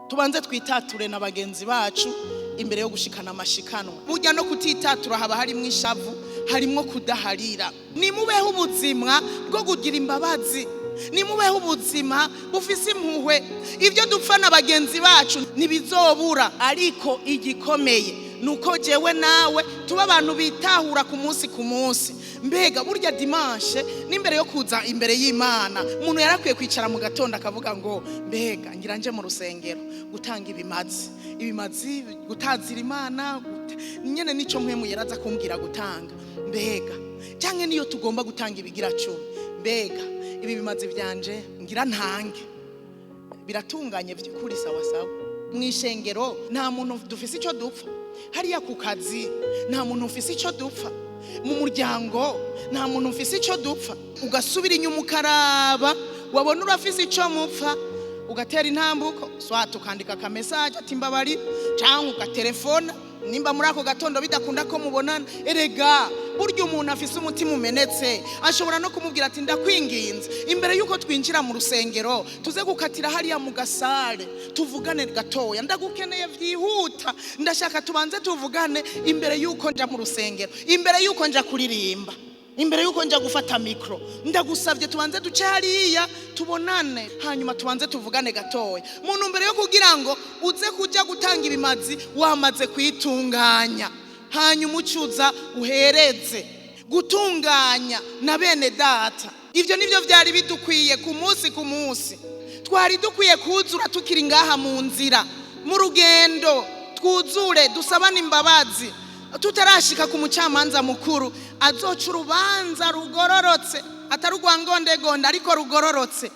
Tubanze twitature na bagenzi bacu imbere yo gushikana amashikanwa. Burya no kutitatura haba harimwo ishavu, harimwo kudaharira. Nimubeho ubuzima bwo kugira imbabazi, nimubeho ubuzima bufise impuhwe. Ibyo dupfa na bagenzi bacu ntibizobura, ariko igikomeye nuko jewe nawe tuba abantu bitahura ku munsi ku munsi. Mbega burya dimanche n'imbere yo kuza imbere y'Imana, umuntu yarakwiye kwicara mu gatondo akavuga ngo: "Mbega ngira nje mu rusengero gutanga ibimazi, ibimazi gutazira Imana nyene nico Mpwemu yaraza kumbwira gutanga? Mbega canke niyo tugomba gutanga ibigira 10, mbega ibi bimazi vyanje ngira ntange biratunganye vy'ukuri?" Sawa sawa. Mu ishengero nta muntu dufise icyo dupfa, hariya ku kazi nta muntu ufise icyo dupfa, mu muryango nta muntu ufise icyo dupfa. Ugasubira inyuma ukaraba, wabona urafise icyo mupfa, ugatera intambuko, soit ukandika aka message ati: "Mbabarira", cyangwa ugaterefona nimba muri ako gatondo bidakunda ko mubonana. Erega burya umuntu afise umutima umenetse ashobora no kumubwira ati: "Ndakwinginze, imbere y'uko twinjira mu rusengero tuze gukatira hariya mu ga salle, tuvugane gatoya. Ndagukeneye byihuta, ndashaka tubanze tuvugane imbere y'uko nja mu rusengero, imbere y'uko nja kuririmba, imbere y'uko nja gufata micro. Ndagusabye tubanze duce hariya tubonane, hanyuma tubanze tuvugane gatoya." Muntu mbere yo kugira ngo uze kujya gutanga ibimazi wamaze kwitunganya, hanyuma ucuza uhereze gutunganya na bene data. Ibyo nibyo byari bidukwiye ku munsi ku munsi. Twari dukwiye kuzura tukiri ngaha mu nzira, mu rugendo, twuzure dusabane imbabazi tutarashika ku mucamanza mukuru azoca urubanza rugororotse, atari urwa ngondegonde ariko rugororotse.